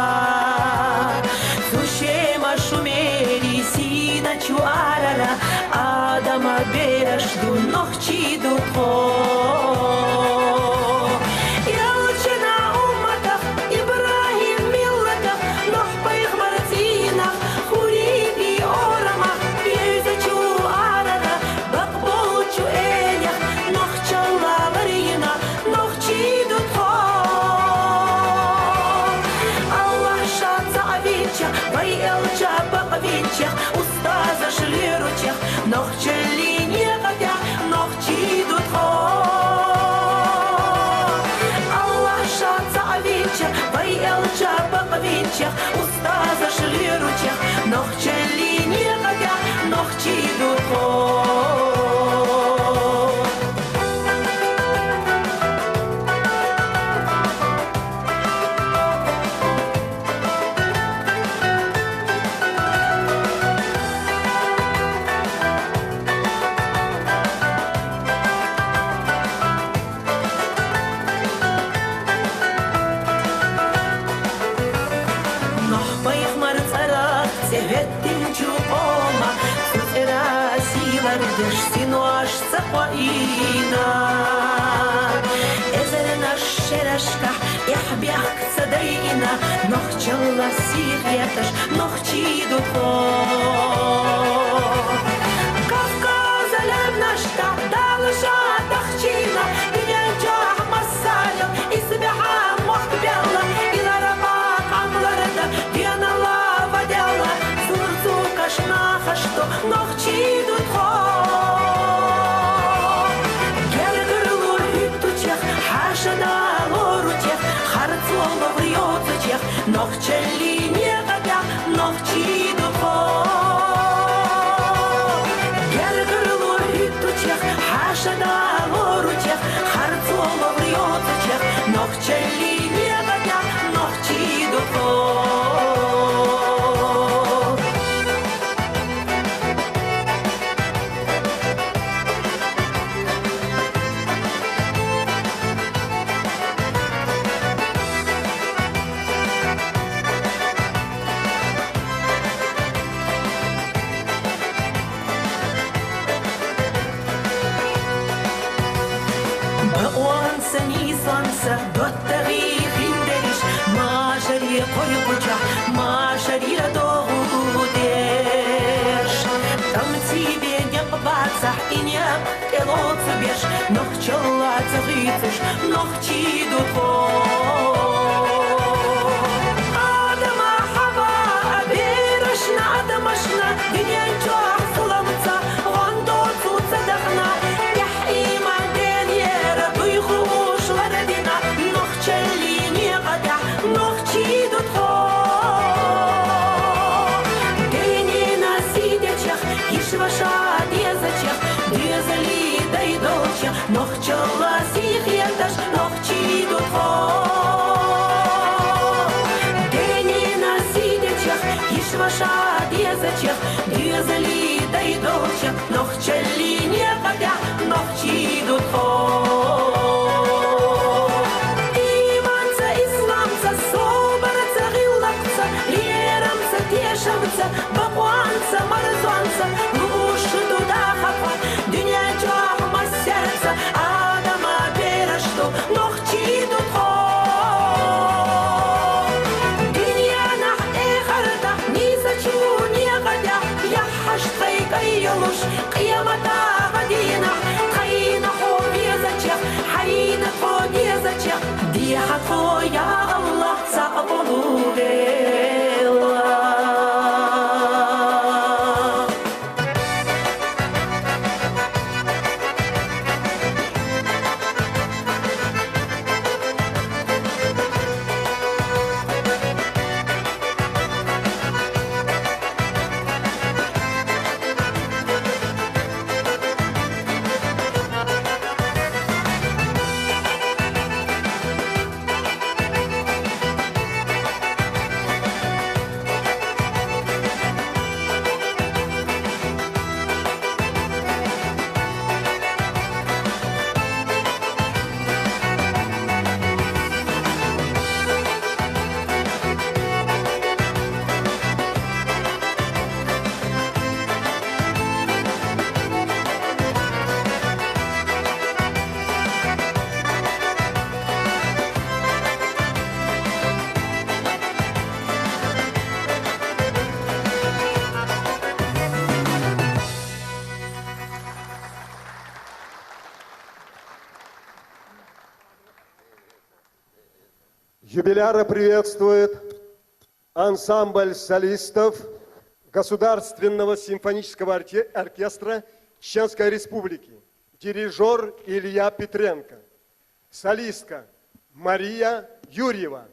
Цу Шема, Шумери, Сина чу арара, Адама бераш ду, нохчий ду тхо. Элчана умматах, Ибрагьим миллатах, Нухь пайхамар цӀийнах, Хурими орамах, Бейза чу арара, бакъболчу элех, нохчалла ларийна, нохчий ду тхо. Аллагь ша цаӀ винчех, вай элча бакъ винчех, устазаш леручех, нохчаллин некъа тӀа нохчий ду тхо. Аллагь ша цаӀ винчех, вай элча бакъ винчех, устазаш леручех, нохчаллин некъа тӀа нохчий ду тхо. Нухь пайхамар цӀарах цӀе веттинчу къомах, цу цӀера сийлардеш синош ца къоина. Эзарнаш шерашкахь эхь-бехк ца дайина, нохчалла сий хеташ, нохчий ду тхо. Кавказан лебнашка Дала ша дахчийна, дуьнен чохь массарел исбаьхьа мохк белла, и ларба къам ларда, денала ваделла, зур цу каш нахаш ду, нохчий ду тхо. Гергарло хӀуьттучех, хьаша далоручех, харцо ловр йоцучех, нохчаллин некъа тӀа нохчий ду тхо. Гергарло хӀуьттучех, хьаша далоручех, харцо ловр йоцучех, нохчаллин некъа тӀа нохчий ду тхо. Бакъонца, нийсонца, доттагӀий хиндериш, машаре кхойкхучохь, машаре догӀу деш. ТӀамций бен некъ бацахь, и некъ тӀелоцу беш, нохчалла ца хуьйцуш, нохчий ду тхо. Адама, Хьава, берашна, адамашна, дуьнен чохь зуламца, гӀондо цу ца дахана, тӀехь ийман денера дуй хууш лардина, нохчаллин некъа тӀехь нохчий ду тхо. Дайнена сий дечех, йиш-ваша дезачех, доьзале дай долчех, нохчалла сий хеташ, нохчий ду тхо. Дайнена сий дечех, йиш-ваша дезачех, доьзале дай долчех, нохчаллин некъа тӀехь нохчий ду тхо. Ийманца, исламца, собарца, гӀиллакхца, лерамца, тешамца, бакъонца, марзонца, луш ду даха тхо, дуьнен чохь массаьрца, Адама бераш Юбиляра приветствует ансамбль солистов Государственного симфонического орке- оркестра Чеченской Республики, дирижер Илья Петренко, солистка Мария Юрьева.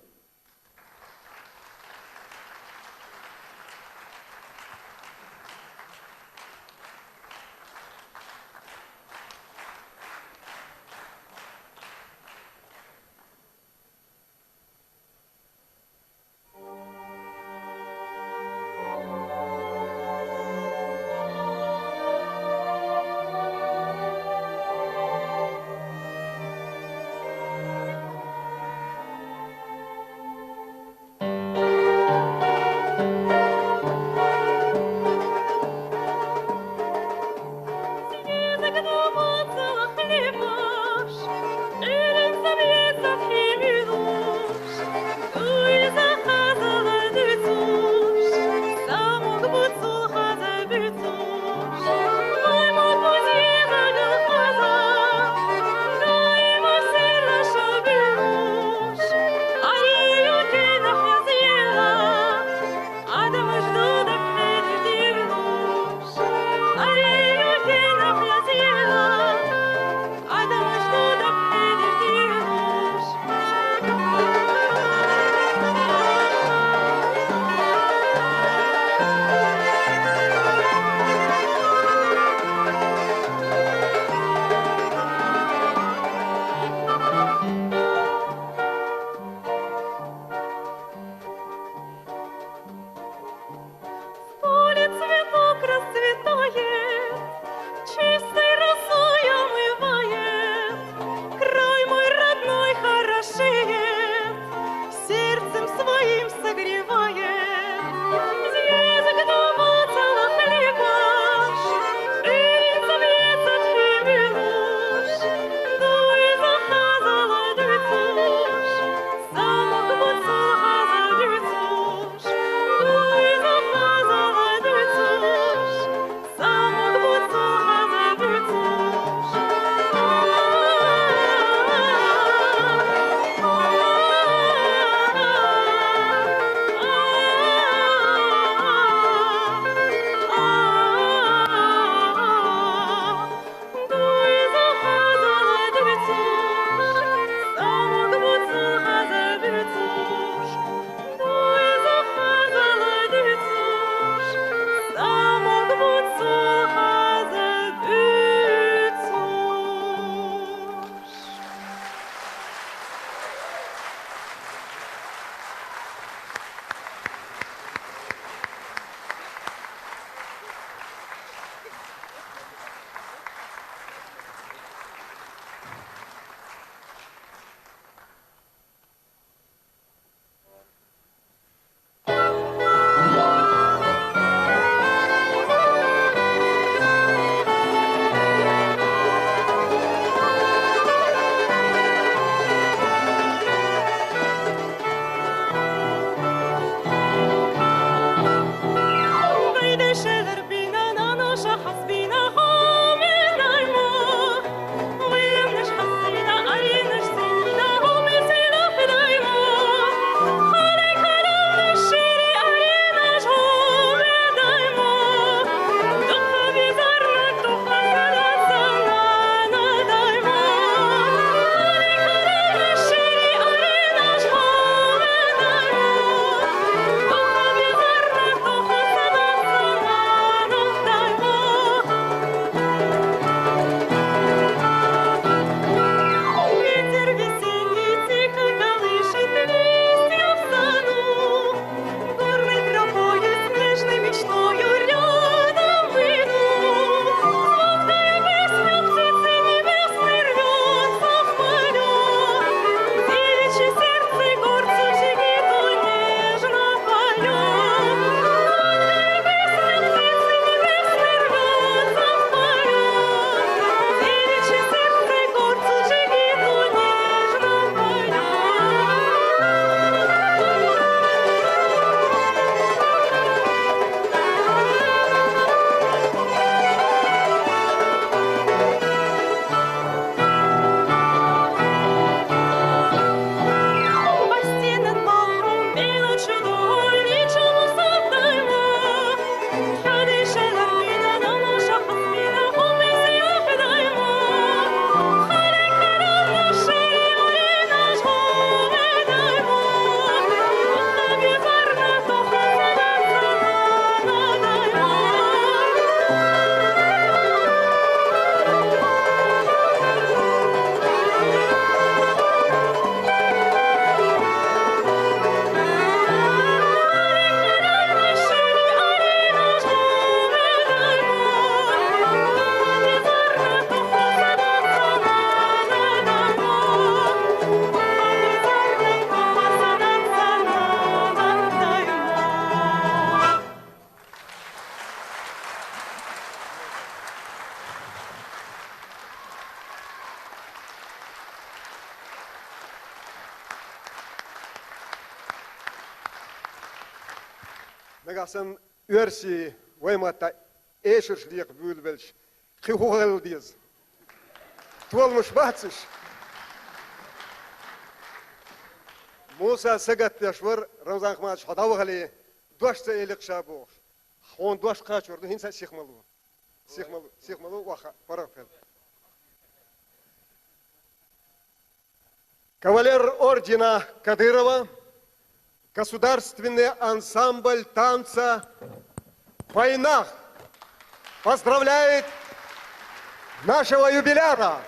Нагахь санна оьрсий вай матта эшарш лекха буьйлабелча, кхин хӀун хила деза? Толамаш бац уьш. Муса сагатдеш вар, Рамзан-Ахматович, хьо дӀавахале, дош ца элира ша бохуш. Хьуна дош кхачор ду, хӀинца а сиха ма ло. Сиха ма ло, сиха ма ло, ваха, паргӀат хила. Кавалер ордена Кадырова, государственный ансамбль танца «Пайнах» поздравляет нашего юбиляра!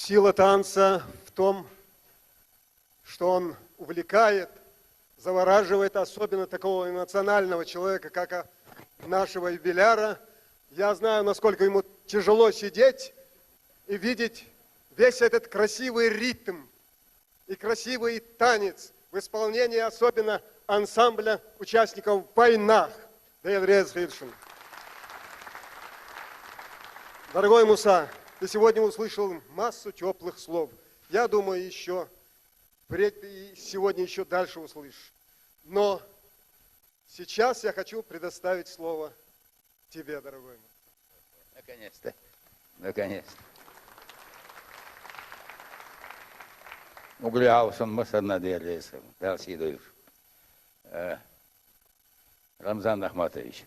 Сила танца в том, что он увлекает, завораживает, особенно такого эмоционального человека, как а, нашего юбиляра. Я знаю, насколько ему тяжело сидеть и видеть весь этот красивый ритм и красивый танец в исполнении особенно ансамбля участников «Вайнах». Дел реза хийла шуна. Дорогой Муса, ты сегодня услышал массу теплых слов. Я думаю, еще впредь ты и сегодня еще дальше услышишь. Но сейчас я хочу предоставить слово тебе, дорогой мой. Наконец-то. Наконец-то. Угрял он масарна деррес, дал Сидоев. Э, Рамзан Ахматович.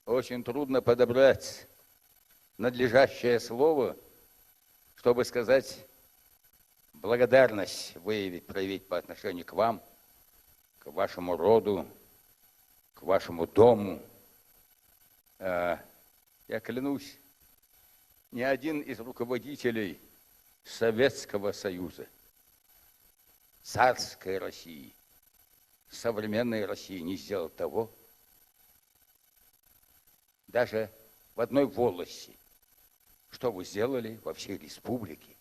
Очень трудно подобрать надлежащее слово, чтобы сказать благодарность, выявить, проявить по отношению к вам, к вашему роду, к вашему дому. Э, Я клянусь, ни один из руководителей Советского Союза, царской России, современной России не сделал того, даже в одной волости, что вы сделали во всей республике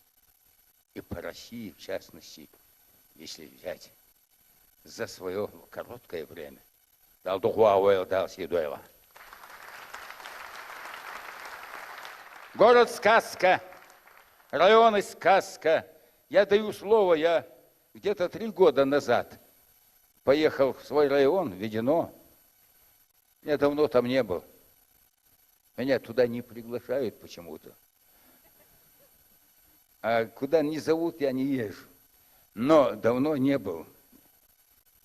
и по России, в частности, если взять за свое короткое время. Дал духу ауэл дал си дуэла. Город сказка, районы сказка. Я даю слово, я где-то три года назад поехал в свой район, Ведено. Я давно там не был. Меня туда не приглашают почему-то. А куда не зовут, я не езжу. Но давно не был.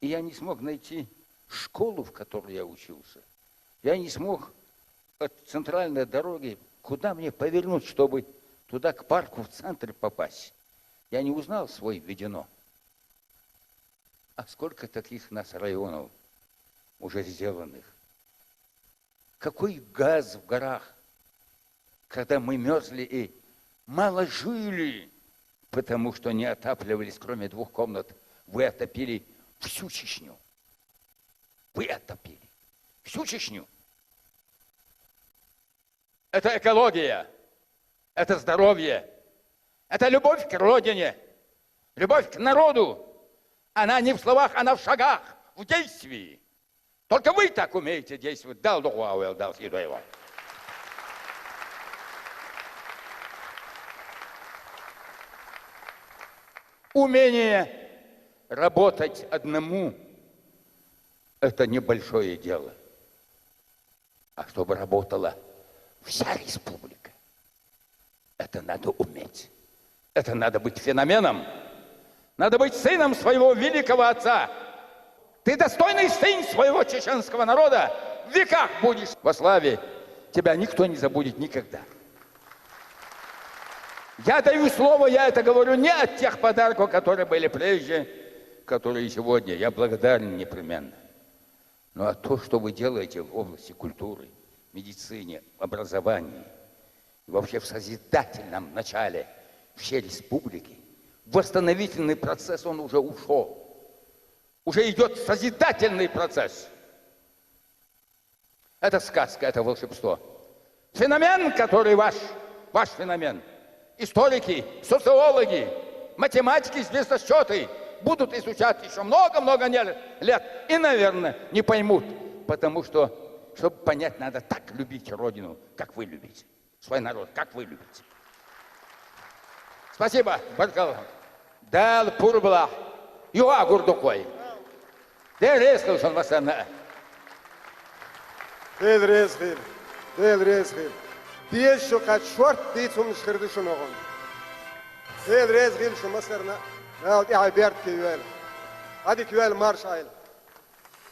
И я не смог найти школу, в которой я учился. Я не смог от центральной дороги, куда мне повернуть, чтобы туда к парку в центре попасть. Я не узнал свой Ведено. А сколько таких нас районов уже сделанных? Какой газ в горах, когда мы мерзли и мало жили, потому что не отапливались, кроме двух комнат, вы отопили всю Чечню. Вы отопили всю Чечню. Это экология, это здоровье, это любовь к родине, любовь к народу. Она не в словах, она в шагах, в действии. Только вы так умеете действовать. Дал духу ауэл дал си дуэла. Умение работать одному — это небольшое дело. А чтобы работала вся республика, это надо уметь. Это надо быть феноменом. Надо быть сыном своего великого отца. Ты достойный сын своего чеченского народа. В веках будешь во славе. Тебя никто не забудет никогда. Я даю слово, я это говорю не от тех подарков, которые были прежде, которые сегодня. Я благодарен непременно. Ну а то, что вы делаете в области культуры, медицине, образования, и вообще в созидательном начале всей республики, восстановительный процесс, он уже ушел. Уже идет созидательный процесс. Это сказка, это волшебство. Феномен, который ваш, ваш феномен. Историки, социологи, математики, звездосчеты будут изучать еще много-много лет. И, наверное, не поймут. Потому что, чтобы понять, надо так любить Родину, как вы любите. Свой народ, как вы любите. Спасибо, баркалла. Дал пурбла. Юа гурдукой. Дел реза хийла шуна масарна. Дел реза хийла. Дел реза хийла. Деза шу кхача шорт дийца хӀуманаш хир да шуна хӀама. Дел реза хийла шуна масарна. Дала тӀехьа беркате йойла. Ӏадика йойла маршал.